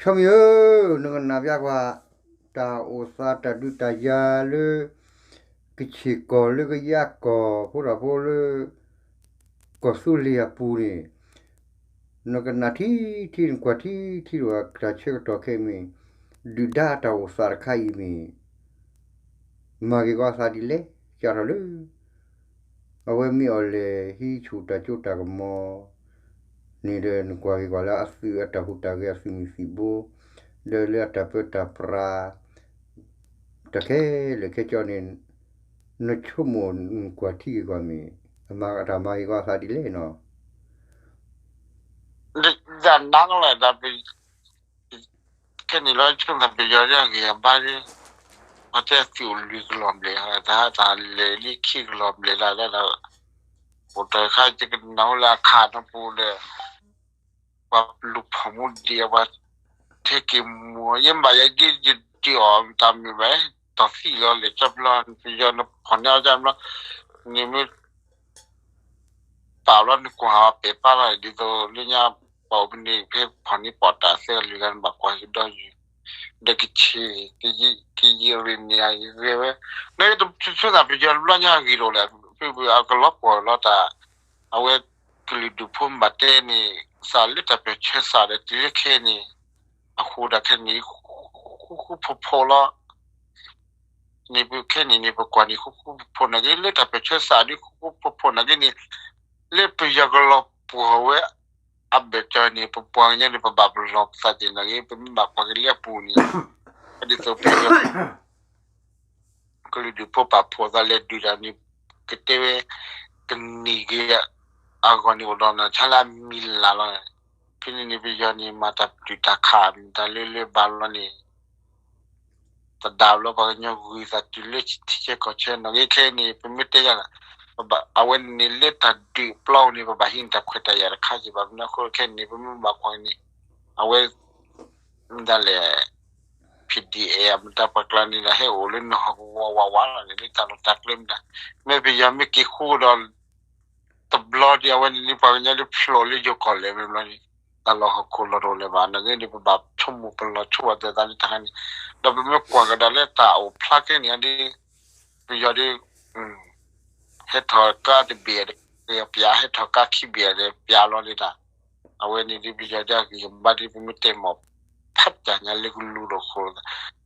ခီမ့ၢ်ဧၢ, နကနၣ်ပျါကွၢ် တၢ်အိၣ်သးတၢ်ဒုးတၢ်ယၤလၢ ကဆ့ၣ်ကီၢ်လၢကယါကီၢ် ဖိဒီးဖိလၢ ကီၢ်သူလ့ၤအပူၤန့ၣ် နကနၣ်ထံထံ နကွၢ်ထံထံဒီး တၢ်ဆၢကတီၢ်ခဲအံၤမ့ၢ် ဒုၣ်ဒါတၢ်အိၣ်သးတခါအံၤမ့ၢ် မၤဂ့ၤကီသးဒ်လဲၣ် ကထီၣ်လၢ အဝဲမ့ၢ်အီၤလဲၣ် ဟံးဆူၣ်တၢ်စိတၢ်ကမီၤန့ၣ်ဒီး နကွၢ်က့ၤကွၢ်လၢအသုးအတၢ်ဟူးတၢ်ဂဲၤအသုးမုၢ်သံၣ်ဘိ ဒီးလၢအတၢ်ပၢတၢ်ပြး တၢ်ခဲလၢာ်ခဲဆ့န့ၣ် နဆိကမိၣ်နကွၢ်ထံက့ၤကွၢ်မ့ၢ် အမၤတၢ်မၤဂ့ၤကီသးဒ်လဲၣ်နီၤ. တၢ်နးကလဲာ်တၢ် ခဲန့ၣ်လီၤ ဆိကမိၣ်ပယီၤဒ်အဂံၢ်အဘါဒ် ပှၤတဲသုးအိၣ်လွံၢ်ကလီၤဘျဲၣ် တၢ်တၢ်လဲၤလံခံကလီၤဘျဲၣ်လၢ်လၢ် အိၣ်တခါ ယကနၢ်ဟူလၢအခးနပူၤဒီး ပှၤလူၤဖီၣ်မူဒံး ပှၤထဲက့ၤမူ ယမ့ၢ်ဘၣ်ယဒ်ယဒံးအီၤတၢ်မ့ၢ်ဘၣ် တီၢ်သံလီၤလဲၤကၠီဘျီ ပယီၤနဖီၣ်န့ၢ်အီၤကၠီဘျီ နမ့ၢ် ပာ်ဘျီနကွၢ်ပဲာ်ပာ်လီၤ ဒ်သိးလၢညါ ပှၤအိၣ်ဖဲန့ၣ် ဖဲဖီၣ်န့ၢ်ပီၣ်တၢ်သၢကလုာ်ဂၤ နဘၣ်ကွၢ်ကဒီးယုၢ် ဒီးကဆ့ၣ် ကယံာ်ရ့ၣ်န့ၣ် ယဂဲၤဝဲ နတဆိသးပယီၤတဘျီညါအဂ့ၢ်တအိၣ်လဲၣ် ဖဲအကလီၤပှီၢ်လီၤတၢ် အဝဲကလုာ်ဒူၣ်ဖိမ့ၢ်ဘၣ်တဲန့ၣ် သးလၢတၢ်ပၢၢ်ဆၢသးဒီးတုၤလၢခဲအံၤန့ၣ် အဃိဒီးခဲအံၤန့ၣ် ဃူဃူဖိးဖိးလီၤ န့ၣ်ပခဲအံၤန့ၣ် ပကွၢ်န့ၣ် ဃူဃူဖိးဖိးနာ်က့ လၢတၢ်ပၢၢ်ဆၢသးဒ်ဃူဃူဖိးဖိးနာ်က့န့ၣ် လၢပယီၤကလီၤပှီၢ်ဝဲ အဘၢၣ်စၢၤန့ၣ် ပပှၤကညီန့ၣ် ပဘၣ်ပလီၢ်ပသးက့ၤနာ်က့ ပမ့ၢ်ဘၣ်ကွၢ်က့ၤလၢအပူၤန့ၣ် ဒ်သိးပယီၤ ကလုာ်ဒူၣ်ဖိပာ်ဖှိၣ်သးလဲၤဒုးတၢ်န့ၣ် ကတဲဝဲ ကနံၤက့ၤအဂီၢ်န့ၣ် အိၣ်ဒီးနဆါလၢအမံၤလၢ်လီၤ. ဖဲန့ၣ်န့ၣ် ပယီၤန့ၣ် မၤတၢ်ပတုာ်တၢ်ခးမ့ၢ်တၢ်လၢလၢဘၣ်လီၤန့ၣ် တဒါဘျီပှၤကညီဂုၤသးတုၤလၢထံဆၢကီၢ်ဆၢနီၣ်ဂ့ၤခဲအံၤန့ၣ် ပမ့ၢ်တဲယၤလီၤ အဝဲန့ၣ်လၢတၢ်ဒုးပျီန့ၣ် ပဘၣ်ဟံးန့ၢ်တၢ်ခွဲးတၢ်ယာ်တခါက့ၤဘၣ် မနုၤအဃိခဲအံၤန့ၣ် ပမ့ၢ်ဘၣ်ကွၢ်န့ၣ် အဝဲ မ့ၢ်ဒၣ်လဲၣ် P D A မတၤပှၤကျါန့ၣ်ဒီး ဟဲအိၣ်လၢနီၢ်ဟီကဝီၤဝးဝးလီၤန့ၣ် လၢတၢ်လီၢ်တၢ်ကျဲမတၤ မ့ၢ်ပယီၤမ့ၢ်က့ၤဃူဒီး တဘျီဒီး အဝဲန့ၣ်န့ၣ် ပှၤကညီလၢဖျိးလၢယိၤကီၢ်လဲၣ်မ့ၢ်ဘျီန့ၣ် တၢ်လီၢ်ဟီၣ်ခိၣ်လီၤတအိၣ်လၢၤဘၣ် နာ်က့န့ၣ် ပဘၣ်ဆိကမိၣ်ပလီၢ်ဆိကမိၣ်သးလၢတၢ်ခါန့ၣ် ဒီးပမ့ၢ်ကွၢ်ကဒီးလၢတၢ်အိၣ်ဖျါကဲန့ၣ်ဒ် ပယီၤဒ် ဟဲထီၣ်ကါတဘ့ၣ်ဒီး ပျး ဟဲထီၣ်ကါခံဘ့ၣ်ဒီး ပျးလီၤဒ်တၢ် အဝဲန့ၣ်ဒ်ပယီၤဒ်အဂံၢ်အဘါဒ်ပမ့ၢ်တဲမ့ၢ် ဖးတၢ်ညါလၢကလူၤလီၢ်ခိၣ်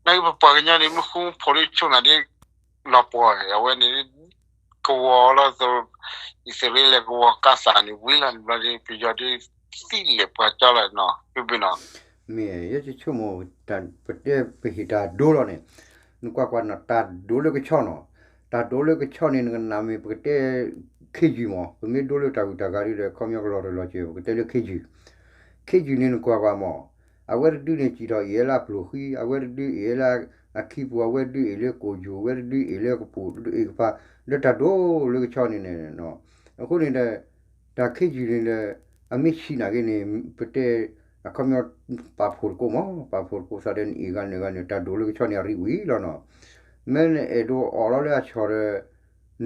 နာ်က့ပပှၤကညီန့ၣ် မ့ၢ်ဃူဖိးဒ်ဆိကမိၣ်ဒ် လီၤပှီၢ် အဝဲန့ၣ် ကဝီၤလီၤသိး အံၣ်စရ့လးကဝီၤကါစၢ်န့ၣ် ဝံၤလီၤန့ၣ်ဘျီဒ် ပယီၤဒ်သံလဲၣ်ပှၤကၠီလီၤနီၤ ဖုဘ့ၣ်နီၤ မ့ၢ်ယဆိကမိၣ် ပတဲပဟ့ၣ်တၢ်ဒိလီၤန့ၣ် နကွၢ်ကွၢ်နီၤ တၢ်ဒိလၢကဆီနီၤ တၢ်ဒိလၢကဆီန့ၣ် နကနၣ်မ့ၢ်ပကတဲ ခ့ယုၢ်မး ပမ့ၢ်ဒိလၢတၢ်ဂုၤတၢ်ဂၤဒ်ဒီး ခီပညီကလီၤတလီၤစၢၤ ပကတဲလၢခ့ယုၢ် ခ့ယုၢ်န့ၣ်နကွၢ်ကွၢ်မး အဝဲတဒုန့ၣ်စံၣ်ထီၣ်အ့ၣ်ဝဲလၢအပျိၢ်ဃံ အဝဲတဒုအ့ၣ်ဝဲလၢအခံပူၤ အဝဲတဒုအ့ၣ်လၢကိၣ်ယိၤ အဝဲတဒုအ့ၣ်လၢကပိာ်အ့ၣ်ကပၤ လၢတၢ်ဒိလၢကဆီန့ၣ်န့ၣ် အဃိန့ၣ်ဒီး တၢ်ခ့ယုၢ်န့ၣ်ဒီး အမ့ၢ်ဆံးနာ်က့န့ၣ် ပတဲ အခီပညီ ပာ်ဖှိၣ်တကိးမး ပာ်ဖှိၣ်တကိးသးဒီးနအ့ၣ်ဂၤနဂၤန့ၣ် တၢ်ဒိလၢကဆီန့ၣ်အရံဝံၤလီၤနီၤ မ့ၢ်နအဲၣ်ဒိးအီၣ်လီၤလၢအဆီၣ်ဒီး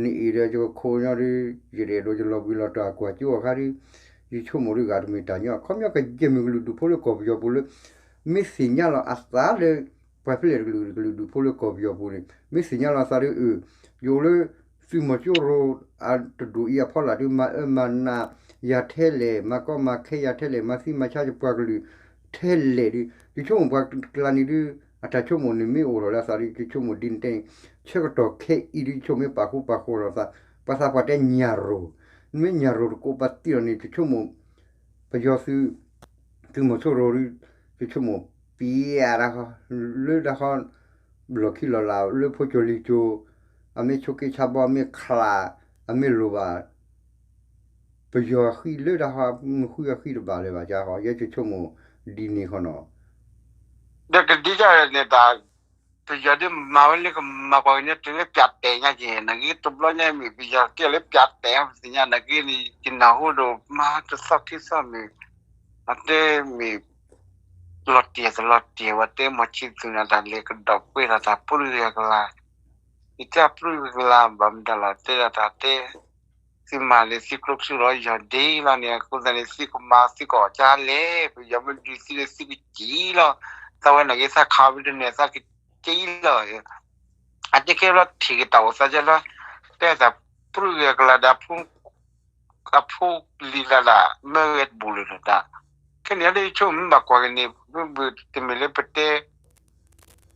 နအ့ၣ်ဒီးယကခိၣ်ညီဒီး ယတအဲၣ်ဒိးယလီၤဘှံးလီၤတီၤအကွၢ်ကၠိအခါဒီး ယဆိကမိၣ်ဒ်ဂၤတမ့ၢ်တၢ်ညီ အခီပညီကယဲၢ်မ့ၢ်ကလုာ်ဒူၣ်ဖိလၢကီၢ်ပယီၤပူၤလၢ မ့ၢ်သ့ၣ်ညါလီၤအသးလၢ ပှၤဖဲလဲၣ်တကလုာ်ကလုာ်ဒူၣ်ဖိလၢကီၢ်ပယီၤပူၤန့ၣ် မ့ၢ်သ့ၣ်ညါလီၤအသးဒီး အၢ ယအိၣ်လၢ သုးမီၤစိရိၤ အတဒူၣ်အံၤအဖီလာ်ဒီး မၤအၢမၤနးယၤထဲလဲၣ် မၤကီမၤခဲယၤထဲလဲၣ် မၤသံမၤဆါယပှၤကလုာ်ထဲလဲၣ်ဒီး ယဆိကမိၣ်ပှၤကျါန့ၣ်ဒုး အတၢ်ဆိကမိၣ်န့ၣ်မ့ၢ်အိၣ်ထီၣ်လၢအသးဒီး ယဆိကမိၣ်ဒ်နတဲန့ၣ် ဆၢကတီၢ်ခဲအံၤဒုး ယဆိကမိၣ်မ့ၢ်ပာ်ဃူပာ်ဃီလိာ်သး ပှၤသးပှၢ်တဲညၣ်ရိၤ နမ့ၢ်ညၣ်ရိၤတကိးပှၤသံလီၤန့ၣ် ယဆိကမိၣ် ပယီၤသုး သုးမီၤစိရိၤဒုး ယဆိကမိၣ် ပျဲတၢ်ဃီ လၢတၢ်ဃီ လီၢ်ခံလီၢ်လၢ် လၢဖိကၠိလံၤကၠိ အမ့ၢ်ဆိးက့ဆါဘီ အမ့ၢ်ချး အမ့ၢ်လိၣ်ဘၣ် ပယီၤဃံလၢတၢ်ဃီ မုၢ်ဃံအဃံတဘၣ်လၢၤဘၣ် ယဲယဆိကမိၣ်ဒ်န့ၣ်ဃီနီၤ ဒီးကဒ်န့ၣ်တၢ် ပယီၤဒ်မၤဝဲလၢကမၤပှၤကညီတုၤလၢပၠးတဲာ်ညါက့ၤ နာ်က့တဘျီညါမ့ၢ်ပယီၤကဲလၢပၠးတဲာ် ပသ့ၣ်ညါနာ်က့န့ၣ် ယနၢ်ဟူဒီးမၤတသီခံသီမ့ၢ် အတဲမ့ၢ် လီၤတံၢ်တလီၤတံၢ် ဝဲတဲမီၤဆံသူၣ်န့ၣ် တၢ်လဲၤကဒီးပှဲၤလီၤတၢ်ပျုၢ်ယကလၤ ယတဲပျုၢ်ယကလၤ ဘၣ်မတၤလီၤ တဲဒၣ်တၢ်တဲ သုမၤလၢသုကျိချံလီၤယီၤဒ့လီၤန့ၣ် အဃိသတးန့ၣ် သုကမၤသုကအီၣ်ကၢ်လဲၣ် ပယီၤမ့ၢ်ဒုးသုန့ၣ်သုကစံၣ်လီၤ, သးဝဲန့ၣ်က့ၤသးခးမ့ၢ်တန့ၢ် သးကစံၣ်လီၤ, အတဲခဲလီၤထံၣ်က့ၤတၢ်အိၣ်သးကဲလီၤ, တဲသးပြူၢ်ဂ့ၤကလၤဒီး အဖိလံၤလၢဒၣ် မ့ၢ်ဂ့ၤတဘူၣ်လၢၤလၢၤဒၣ်, ခဲန့ၣ်ဒ်ဆိကမိၣ်မ့ၢ်ဘၣ်ကွၢ်က့ၤန့ၣ် မ့ၢ်ဘၣ်တမ့ၢ်လၢပတဲ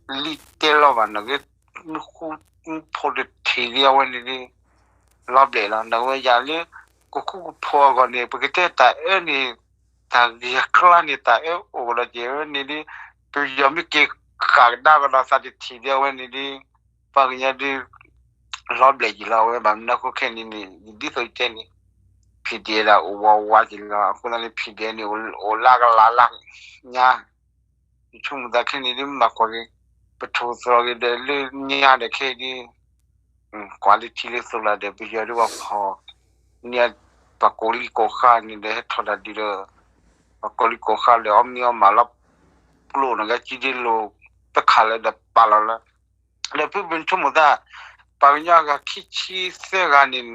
လံတဲလီၤဘၣ်နီၢ်ဂ့ၤ, မ့ၢ်ဃူဖိတထံၣ်လံအဝဲန့ၣ်ဒ် လီၤဘျဲၣ်လီၤ. နီၢ်ဂ့ၤယၤလၢ ကဃူကဖိးအဂီၢ်န့ၣ် ပကတဲတၢ်အၢန့ၣ် တၢ်ဂ့ၢ်အကျါန့ၣ် တၢ်အၢအိၣ်ဒီးက့ၤဝဲန့ၣ်ဒ် ပယီၤမ့ၢ်က့ၤဃၣ်ကဒါကဒီးသးတထံၣ်ဒ်အဝဲန့ၣ်ဒ် ပှၤကညီဒ် လီၤဘျဲၣ်က့ၤလီၤ အဝဲဘၣ်မနုၤအဃိခဲန့ၣ်န့ၣ် ယဒ်သိးတဲန့ၣ် ဖံးဒဲးဒၣ်အိၣ်ဝးဝးက့ၤလီၤ အဃိသတးန့ၣ် ဖံးဒဲးန့ၣ် အိၣ်လၢကလၤလၢညါ ယဆိကမိၣ်သးခဲန့ၣ်ဒ်မ့ၢ်ဘၣ်ကွၢ်က့ၤ ပထိၣ်သတြီၤက့ၤဒီးလၢညါဒီးခဲအံၤဒ် ကွၢ်လၢထံလၢသိးလီၤဒီး ပယီၤဒ်ပှၤဖီၣ်န့ၣ် ပှၤကိးလံကိးဃါန့ၣ်ဒီး ဟဲထီၣ်တၢ်ဒုးဒီး ပှၤကိးလံကိးဃါဒီး အီၣ်မ့ၤအီၣ်မးလီၤ ကျိန့ၣ်ကဲကံဒ်လိာ် တခါလၢဒီးပာ်လီၤလၢ ဒီးဖုပဆိကမိၣ်သး ပှၤကညီဂၤခံဆံသၢဂၤန့ၣ်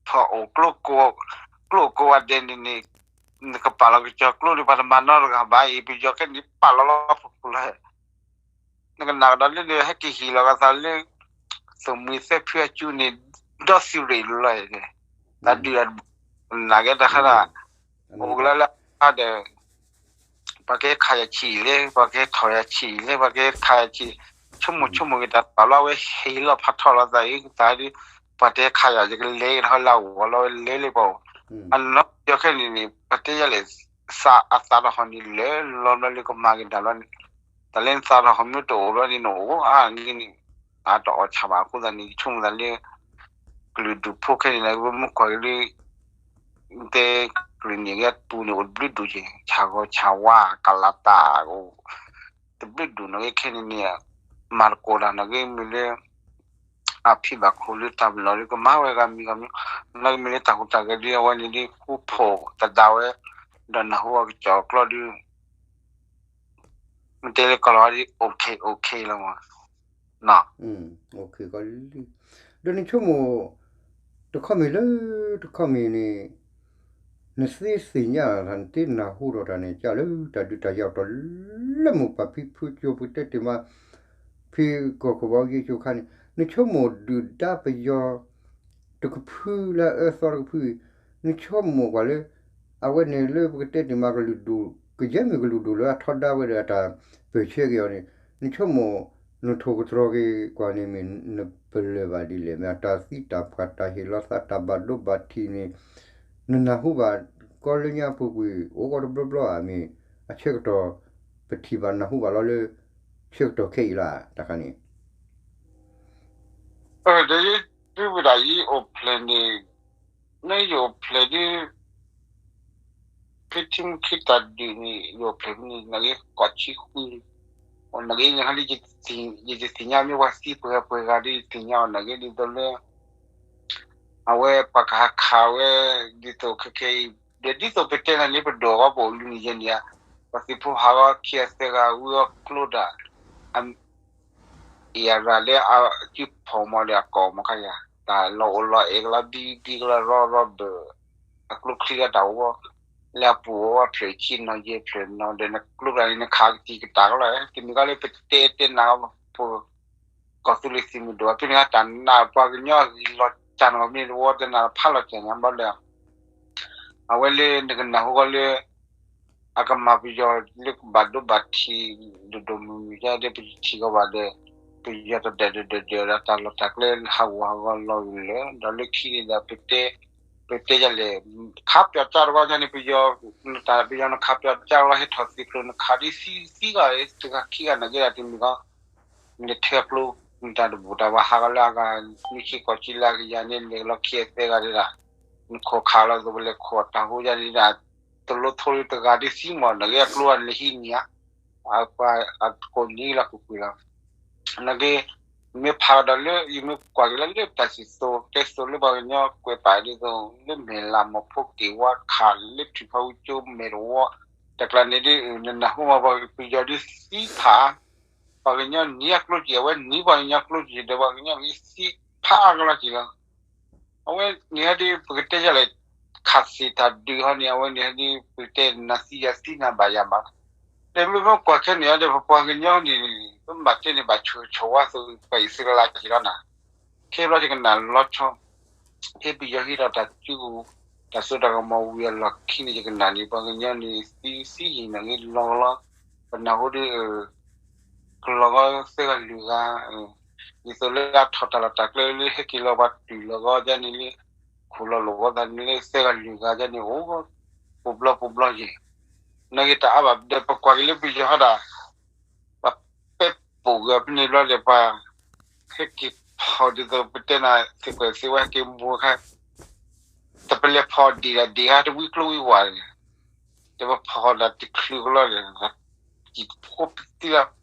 ဖီၣ်အိၣ်ကျိ ကျိၣ်ကိးဂၤဒဲးန့ၣ်န့ၣ် နကပာ်လီၤကစၢ်ကျိန့ၣ် ပှၤတမၤနီတဂၤဘၣ်အံၤ ပယီၤခဲန့ၣ်ပာ်လီၤလီၤဖှိၣ်ဖှိၣ်လီၤ. နကနၣ်ကဒီးလၢန့ၣ် ဟဲက့ၤဟ့ၣ်လီၤကသးလၢ သုးမုၢ်သၢဖုအစုန့ၣ် ဒီသုးရ့ၣ်လီၤလီၤ. တၢ်ဒုးအတဘူၣ် နကဲတၢ်ခါဒၣ် အိၣ်ကလၢလၢဒီး ပှၤကဟဲခးယၤဆံးလဲၣ် ပှၤကဟဲထီၣ်ယၤဆံးလဲၣ် ပှၤကဟဲခးယၤဆံး ဆိကမိၣ်ဆိကမိၣ်က့ၤတၢ်ပာ်လီၤဝဲဟ့ၣ်လီၤဖးထီလီၤသးအံၤ ကသးဒ် ပှၤတဟဲခးယၤယကလဲၤကဒီးလၢအဂီၢ်လီၤဝဲလဲၤလၢပှၤအိၣ် အနီၢ်ပယီၤခဲန့ၣ်န့ၣ် ပှၤတဲယၤလဲၣ် သးအသးတဟီၣ်န့ၣ်လၢလီၤဘျီလၢကမၤက့ၤတၢ်လီၤန့ၣ် တၢ်လၢနသးတဟီၣ်မ့ၢ်တအိၣ်ဘျီန့ၣ် နအိၣ်အါန့ၣ်န့ၣ် အတအီၣ်ဆၣ်ဘၣ်အဃိသတးန့ၣ် ယဆိကမိၣ်သးလၢ ကလုာ်ဒူၣ်ဖိခဲန့ၣ် နကမ့ၢ်ကွၢ်က့ၤလၢ တဲကလုာ်န့ၣ် ကပူၤန့ၣ် အိၣ်တဘျုးဒူၣ်က့ၤ ဆၣ်ဂီၤဆၣ်ဝါ ကလၤတၢ် အိၣ်တဘျုးဒူၣ်နီၢ်ဂ့ၤခဲန့ၣ်န့ၣ် မၤသကိးတၢ်နီၢ်ဂ့ၤမ့ၢ်လၢ အဖံးဘၣ်ခိၣ်လၢတၢ်မၤလီၤဒ်ကမၤဝဲဂၤမံၤဂၤမံၤ နီၢ်ဂ့ၤမ့ၢ်လၢတၢ်ဟူးတၢ်ဂဲၤဒ်အဝဲန့ၣ်ဒ် ဃူဖိးသဒါဝဲ ဒီးနၢ်ဟူအကစီၣ်အကျိာ်ဒ် မ့ၢ်တဲလၢကီၢ်လီၤဒ် okay okay လီၤမး ဒီးနဆိကမိၣ် တခီမ့ၢ်လၢ တခီမ့ၢ်န့ၣ် နသ့သ့ၣ်ညါ နသ့နၢ်ဟူဒီးတၢ်န့ၣ် ကၢ်လၢတၢ်ဒုးတၢ်ယၤတီၤလၢမိၢ်ပၢ်ဖံဖုကၠိ ပကတဲတ့ၢ်မး ဖံကီၢ်ခိၣ်ဘီယ့ကၠိခါန့ၣ် နဆိကမိၣ်ဒုၣ်ဒါပယီၤ တကဖုလၢအအၢသီတကဖုအံၤ နဆိကမိၣ်ကွၢ်လၢ အဝဲန့ၣ်လၢပကတဲတ့ၢ်မးကလုာ်ဒူၣ် ကယဲၢ်မ့ၢ်ကလုာ်ဒူၣ်လၢအထီဒါဝဲဒီးအတၢ်ပၢၢ်ဆၢက့ၤအီၤန့ၣ် နဆိကမိၣ် နထိၣ်ကတြီၤက့ၤကွၢ်န့ၣ်မ့ၢ်နပလၢၢ်ဘၣ်ဒ်လဲၣ် မ့ၢ်အတၢ်သံတၢ်ပှၢ်တၢ်ဟ့ၣ်လီၤသးတၢ်ဘၣ်ဒိဘၣ်ထံးန့ၣ် နနၢ်ဟူဘၣ်ကီလၢညါပူၤကွံာ် အိၣ်ကီတဘျီဘျီဧါ မ့ၢ်အဆၢကတီၢ် ပထံၣ်ဘၣ်နၢ်ဟူဘၣ်လီၤလၢ ဆၢကတီၢ်ခဲအံၤလီၤ တၢ်ခါန့ၣ် ဒီးယဒုးဝဲဒၣ်ယအိၣ်ဖျဲၣ်န့ၣ် နယအိၣ်ဖျဲၣ်ဒ် ဖဲထံမူခံတၢ်ဒုးန့ၣ် ယအိၣ်ဖျဲၣ်ဖဲန့ၣ် နဂ့ၤကီၢ်ဆံဃု နဂ့ၤန့ၣ် ယတသ့ၣ်ညါမ့ၢ်ပှၤသံပှဲၤပှဲၤဂၤဒီး ယတသ့ၣ်ညါအီၤ နဂ့ၤဒ်သိးလၢ အဝဲပှၤကဟးခးဝဲ ဒ်သိးခဲခဲအံၤ ဒီးဒ်သိးပတဲနၤန့ၣ် ပဒိၣ်အဂီၢ်ပအိၣ်လွံၢ်နံၣ်ယဲၢ်နံၣ်ဧါ ပှၤသုးဖိဟးဂီၤခံဂၤသၢဂၤဝံၤအီၤကျိဒၣ် အံၤအရၤလၢအစုဖီၣ်မီၤဒီးအကီၢ်မီၤခါယၤ တၢ်လီၤအိၣ်လီၤအဲၣ်ကလီၤဘံဘံကလီၤရီရီဘၢၣ် အကျိချံလၢတၢ်အိၣ်ဝဲ လၢအပူၤအိၣ်ဝဲဖျၢၣ်ခံနီၤယဲၢ်ဖျၢၣ်နီၤ ဒီးနကျိဒၣ်န့ၣ် နခးကတံာ်ကတၢ်ကလီၤ တမ့ၢ်ကီလၢပတဲတဲနၤ ပကီၢ်သူလ့ၤသုးမုၢ်ဒိၣ် ဖဲန့ၣ်တၢ်နးပှၤကညီအဂံၢ်လီၤစၢ်နီၤ မ့ၢ်တဝီတနၤဖးလီၤစၢ်ညါဘျီဒီး အဝဲလၢနကနၢ်ဟူကီလၢ အကမၤပယီၤလၢကဘၣ်ဒိဘၣ်ထံး ဒိၣ်ဒိၣ်မုၢ်မုၢ်ယါဒီး ပထံၣ်ကီးဘၣ်ဒီး ပယီၤတဒၢးဒၢးဒၢးဒၢးဒီးတၢ်လီၢ်တၢ်ကျဲဟးဂူာ်ဟးဂီၤလီၤဝံၤလၢ ဒီးလၢခံန့ၣ်ဒီး ပတဲ ပတဲယၤလဲၣ် ခးပယီၤကၢ်တဝီညါန့ၣ် ပယီၤ နတၢ်ပယီၤနခးပယီၤကၢ်လီၤဟဲထီၣ်သံကျိၤ နခးဒ်သံသံဂၤ တဂၤခံဂၤနာ်က့ဒၣ်တမံၤကီ နထဲကျိ နတၢ်တဘူၣ်တၢ်ဘါဟးဂီၤလၢအဂၤ မ့ၢ်ဆ့ကီၢ်ဆံလၢအကယၤန့ၣ် လဲၤလီၤခံအသဲဂၤဒၣ် နခိၣ်ခးလီၤသိးပလဲၤခိၣ်တၢ်ဟူယၤန့ၣ်ဒၣ် တလိၣ်ထိလၢတဂၤဒ်သံမီၢ် နဂ့ၤအကျိအနဟံးန့ၢ်ဧါ အပှၤအကိးနံၤလီၤကွံာ်ကွံာ်လီၤ နဂ့ၤ မ့ၢ်ဖးကဒီးလၢ ယမ့ၢ်ကွၢ်က့ၤလၢလၢတၢ်စံၣ်စိၤတဲစိၤလၢပှၤကညီကွဲးပာ်ဒ်သိး လၢမဲာ်လးမီၢ်ဖိက့ၤဝါခးလၢထံဖီဝံကၠိမဲာ်တဝီ တကျါန့ၣ်ဒ် နနၢ်ဟူမးပှၤပယီၤဒ်သံဖး ပှၤကညီနံၤအကျိက့ၤ အဝဲနံၤပှၤကညီကျိက့ၤဒီး ပှၤကညီက့ၤသံဖးအကလီက့ၤလီၤ အဝဲန့ၣ်ဟဲဒီး ပကတဲယၤလဲၣ်, ခးသ့ၣ်တၢ်ဒုးဟီန့ၣ် အဝဲန့ၣ်ဟဲဒီး ပကတဲနၤသံယၤသံနၤဘၣ်ယၤဘၣ်. ဒီးမ့ၢ်ပကွၢ်ခဲန့ၣ်ဒီး ပပှၤကညီန့ၣ် ပမၤတ့ၢ်န့ၣ် ဘၣ်ဆိၣ်ဆိၣ်ဝါသိး ပှၤအံၣ်စရ့လးက့ၤလီၤနၤ. ခဲဘျီယကနၣ်လီၤဆီ, ဖဲပယီၤဟ့ၣ်ဒီးတၢ်စုကဝဲၤ တၢ်စိတၢ်ကမီၤဝံၤအလီၢ်ခံန့ၣ် ယကနၣ်န့ၣ် ပှၤကညီန့ၣ် သံသံယံာ်န့ၣ်လီၤလီၤ, ပနၢ်ဟူဒီး ကလီၤဂီၤသၢဂၤလွံၢ်ဂၤ, ဒ်သိးလၢအထီၣ်တၢ်လီၢ်တၢ်ကျဲလၢဟဲက့ၤလီၤပှၤတုၤလီၤဂီၤဒ်န့ၣ်လၢ ခိၣ်လီၤလိာ်ဂီၤသးန့ၣ်လၢသၢဂၤလွံၢ်ဂၤဒ်န့ၣ် အိၣ် ပူၤဘျီပူၤဘျီယဲၢ်, နာ်က့ၤတၢ်အါဘၣ်ဒီး ပကွၢ်က့ၤလၢပယီၤဟီဒၣ် ပှၤပဲပိာ်ဂၤဖဲန့ၣ်ဘျီဒီး ပှၤဟဲက့ၤဖီၣ်ဒ်သိးပတဲနၤ သ့ၣ်ကွဲးသ့ဝဲဟဲက့ၤမူအခါ တပလဲၤဖီၣ်ဒံးဒၣ်ဒံးဟါတဝံကျိဝံဝးန့ၣ်, ဒီးပဖီၣ်ဒၣ်တချုးကလီန့ၣ် ကံၣ်ဖိပသံလီၤ.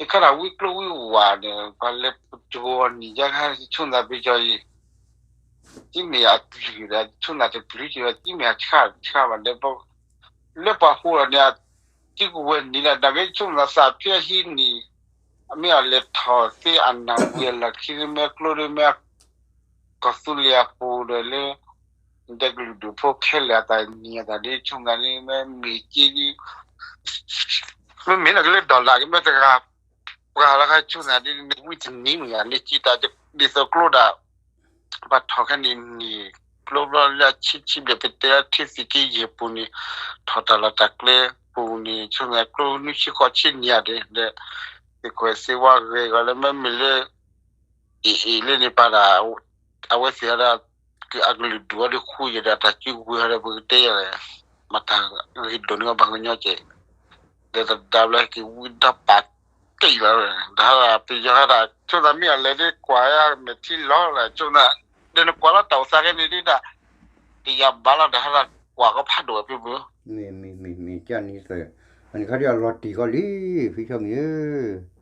အခါဒၣ်ဝံကျိဝံဝးန့ၣ် ပှၤလဲၤပကီၤနံၤယါခါ ဆိကမိၣ်သးပယီၤအံၤ ကမ့ၢ်အပျုၤဒီး ဆိကမိၣ်သးတပျုၤက့ၤဘၣ် ကမ့ၢ်အဆၣ်တဆၣ်ဘၣ်ဒီး လၢပှၤဟူးလီၤန့ၣ် အစုကဝဲၤနံၤလၢ နာ်က့ဆိကမိၣ်သးစးဖဲအဟံးနံၤ အမ့ၢ်အလဲၤထီၣ်သ့အနၢ်ဝံၤအလီၢ်ခံလၢမ့ၢ်အကျိဒီးမ့ၢ် ကီၢ်သူလ့ၤအပူၤဒီးလၢ ဒဲကလုာ်ဒူၣ်ဖိခဲလၢာ်အတၢ်နံၤအတၢ်ဒ် ဆိကမိၣ်သးဒ်မ့ၢ်မ့ၢ်က့ဒ် မ့မ့ၢ်နကလၢ dollar ကမ့ၢ်တဂၤ ပှၤလၢခါဆိကမိၣ်သးဒ်န့ၣ် ဝံတနံၤမ့ၢ်ယၤ လၢကံတၢ်ဒ်သိးကျိဒၣ် ပှၤထီၣ်ခဲန့ၣ်န့ၣ် ကျိဘျီလၢအဆံဆံဘျဲၣ် ပတဲလၢထံသံၣ်က့ယဲၢ်ပူၤန့ၣ် ထီၣ်တၢ်လီၢ်တၢ်ကျဲပူၤန့ၣ် ဆိကမိၣ်ကျိနွံဆံဃိးဆံနံၤဧါဒီး သ့ၣ်ကွဲးသ့ဝါဂ့ၤဂီၤလၢမ့မ့ၢ်လၢ အ့ၣ်အ့ၣ်လၢန့ၣ်ပာ်ဒၣ် အဝဲသ့ၣ်ဟီဒီး အကလုာ်ဒူၣ်ဟီဒီးဃူယဲၢ်ဒီးတၢ်စုကဝဲၤဟီဒီး ပကတဲယၤလဲၣ် မၤတၢ်ဂ့ၤဒိၣ်န့ၢ်ပှၤကညီကဲး ဒီးတဒါဘျီက့ၤဝံဒီးပာ်တ့ၢ်လီၤ ဒီးဟီဒီးပယီၤဟီဒီး ဆိကမိၣ်သးမ့ၢ်အလဲၤဒ်ကွၢ်ယါမဲာ်ထံလီၤလၢ ဆိကမိၣ်သး ဒီးနကွၢ်လီၤတၢ်အိၣ်သးခဲန့ၣ်ဒ်ဒၣ် တယၤဘၣ်လီၤ ဒီးဟီဒီးကွၢ်ကီဖးဒိၣ်ဝဲဖုဖု မ့ၢ်မ့ၢ်မ့ၢ်မ့ၢ်ကၢ်နံၤသၢ အန့ၣ်ခါဒ်အလီၤတံၢ်ဃီလံ ဖံဆီမံၤဧၢ